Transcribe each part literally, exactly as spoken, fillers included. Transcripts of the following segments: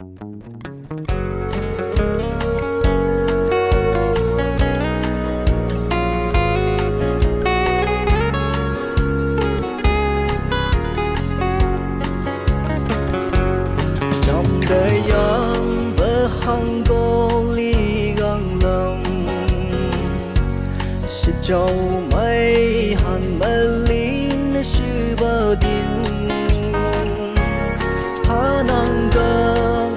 Cham dai yang ba hang gol i gang lam, shi chau mai han ma lin shi ba din. Ha nang ga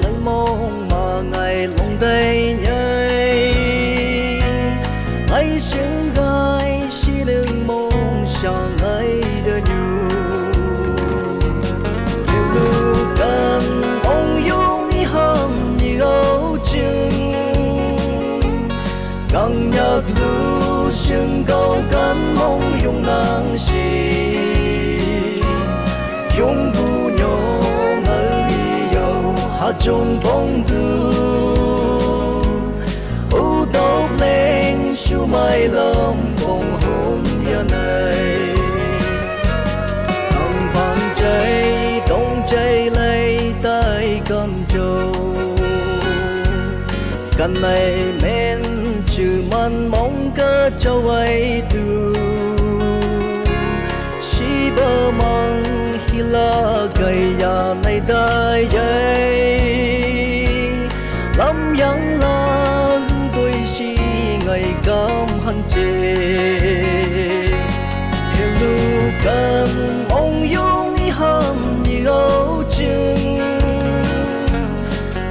ngai mong ma ngai long dai nyai. Ngai shing gai shi ling mong shang ngai da nyu. Lu kan ong yung i ham ni gau ching. Gang nyak lu shing gau kan mong yung nang shi. Yung bu nyong a i yau ha chung bong du. U dau leng shu mai lam bong hom ya nai. Ang bang jai dong jai lai tai kam jo. Kan nai men chu man mong ka chawai tu. Shi ba mang hi la gai ya nai dai yai. Lam yang la doi shi ngai kam han che. He lu kan ong yung i ham ni gau ching.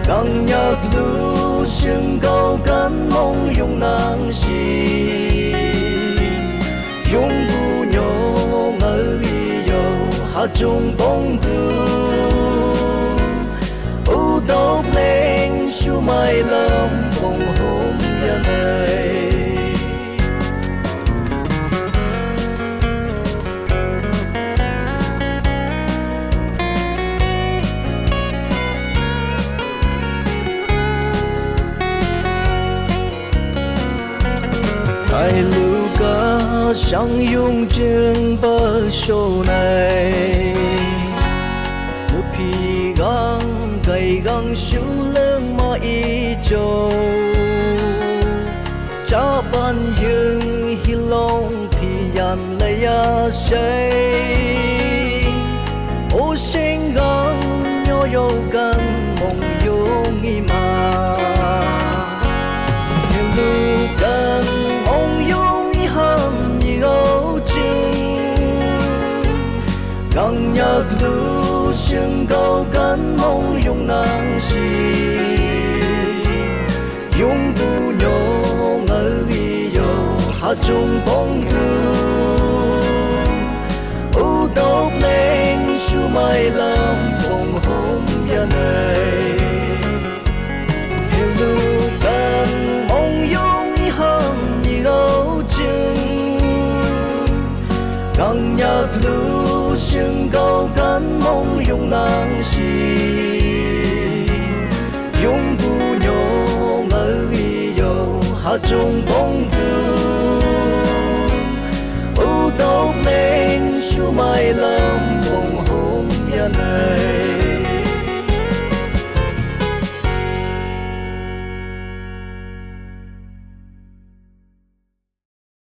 Gang nyak lu shing gau kan mong yung nang shi. Yung bu nyong a i yau ha chung bong du. U dau leng shu mai lam bong hom ya nai. Ai lu ka shang yung jing ba sho nai. Lu pi gang gai gang shu leng ma i jo. Cha ban yung hi long pi yan lai ya shai. O sheng gang nyo yo kan mong yung i ma. He lu kan ong yung i ham ni gau ching. Gang nyak lu shing gau kan mong yung nang shi. Yung bu nyong a i yau ha chung bong du. U dau leng shu mai lam bong hom ya nai. He lu kan ong yung i ham ni gau ching. Gang nyak lu shing gau kan mong yung nang shi. Yung bu nyong a i yau ha chung bong